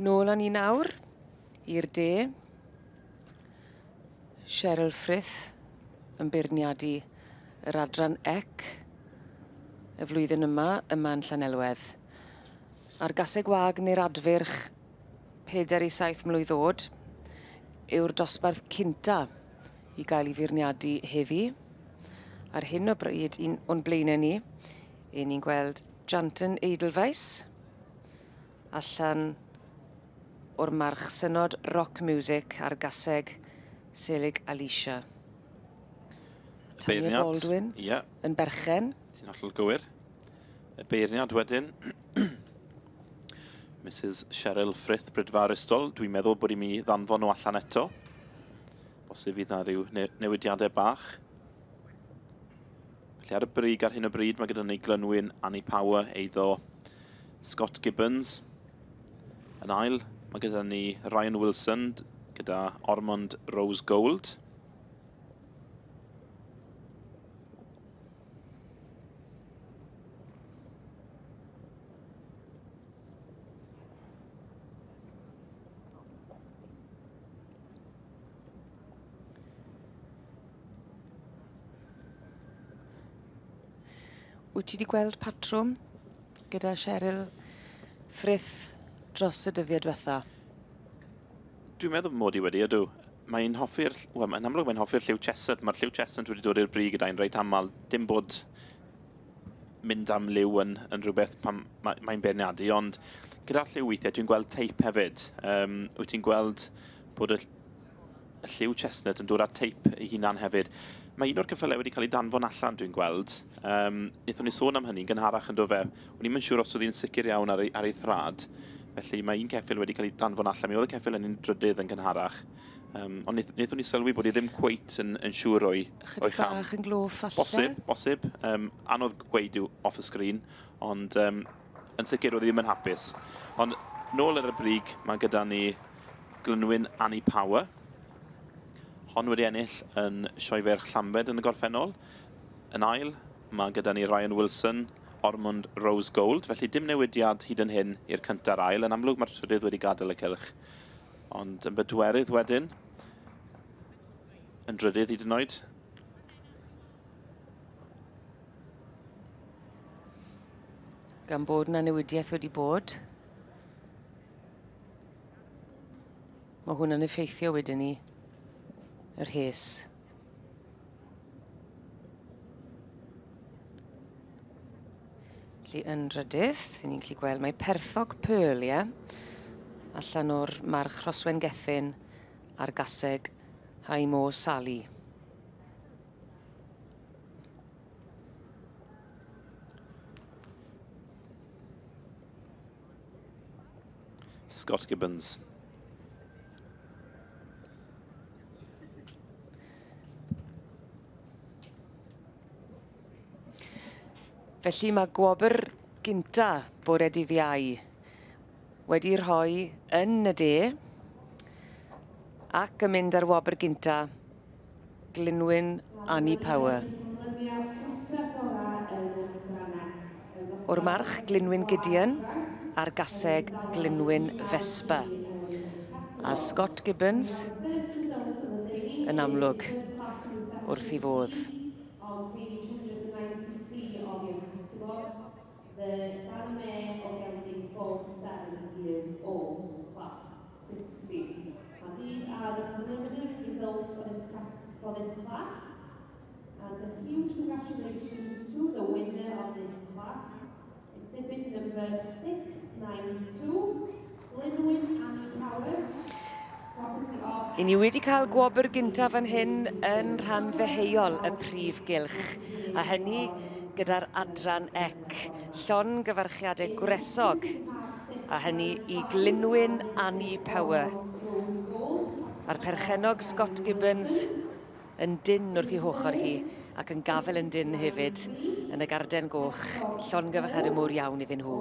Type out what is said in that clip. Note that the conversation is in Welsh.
Nôl â ni nawr i'r de. Cheryl Frith yn beirniadu yr adran ec y flwyddyn yma, yma yn Llanelwedd. A'r gaseg wag neu'r adfyrch 4 i 7 mlwydd oed yw'r dosbarth cynta i gael ei feirniadu heddi. Ar hyn o bryd, un o'n blaenau ni, i ni'n gweld Janton Edelweiss allan o'r march synod rock music a'r gaseg Selig Alicia. Tanya Baldwin yeah. yn berchen. Ti'n hollol gywir. Y beirniad wedyn, Mrs Cheryl Frith Brydfa Aristol. Dwi'n meddwl bod i mi ddanfon nhw allan eto. Bosib fydd na rhyw newidiadau bach. Felly ar y brig ar hyn o bryd mae gyda ni Glynwyn Annie Power eiddo Scott Gibbons. Yn ail mae gyda ni Ryan Wilson gyda Ormond Rose Gold. Wyt ti wedi gweld patrwm gyda Cheryl Frith dros y dyddiau diwetha? Dwi'n meddwl mod i wedi, ydw. Mae'n hoffi'r... Wel, mae'n amlwg mae'n hoffi'r lliw chestnut. Mae'r lliw chestnut wedi dod i'r brig gyda'n reit aml. Dim bod mynd am liw yn, yn rhywbeth pan mae'n mae beirniadu, ond gyda'r lliw weithiau dwi'n gweld teip hefyd. Um, wyt ti'n gweld bod y y lliw chestnut yn dod â teip ei hunan hefyd. Mae un o'r ceffylau wedi cael ei danfon allan, dwi'n gweld. Um, wnaethon ni sôn am hynny'n gynharach yn do fe. O'n i'm yn siŵr os oedd hi'n sicr iawn ar ei, ar ei thrad. Felly mae un ceffyl wedi cael ei danfon allan. Mi oedd y ceffyl yn un drydydd yn gynharach. Um, ond wnaethon ni sylwi bod hi ddim cweit yn, yn siŵr o'i, o'i cham. bach yn gloff falle. Bosib, bosib. Um, anodd gweud yw off the screen, ond um, yn sicr oedd hi ddim yn hapus. Ond nôl ar y brig, mae gyda ni Glynwyn Annie Power. Hon wedi ennill yn Sioe Feirch Llambed yn y gorffennol. Yn ail, mae gyda ni Ryan Wilson, Ormond Rose Gold, felly dim newidiad hyd yn hyn i'r cyntaf a'r ail. Yn amlwg mae'r trydydd wedi gadael y cylch. Ond yn bedwerydd wedyn, yn drydydd hyd yn oed. Gan bod yna newidiaeth wedi bod, Mae hwn yn effeithio wedyn ni yr rhes. Felly yn drydydd, ni'n gallu gweld mae Perthog Pearl, ie? Allan o'r march Rhoswen Gethin a'r gaseg Hai Mo Sally. Scott Gibbons. Felly mae gwobr gynta bore dydd Iau wedi rhoi yn y de ac yn mynd ar wobr gynta Glynwyn Annie Power. O'r march Glynwyn Gideon a'r gaseg Glynwyn Vespa. A Scott Gibbons yn amlwg wrth i fodd. 60. And these are the preliminary results for this, for this class. And a huge congratulations to the winner of this class, exhibit number 692, Glynwyn Annie Power. I ni wedi cael gwobr gyntaf fan hyn yn rhan ddeheuol y prif gylch, a hynny gyda'r adran ec, llongyfarchiadau gwresog, a hynny i Glynwyn Annie Power. A'r perchennog Scott Gibbons yn dynn wrth ei hochr hi ac yn gafel yn dynn hefyd yn y garden goch. Llongyfarchiadau mowr iawn iddyn nhw.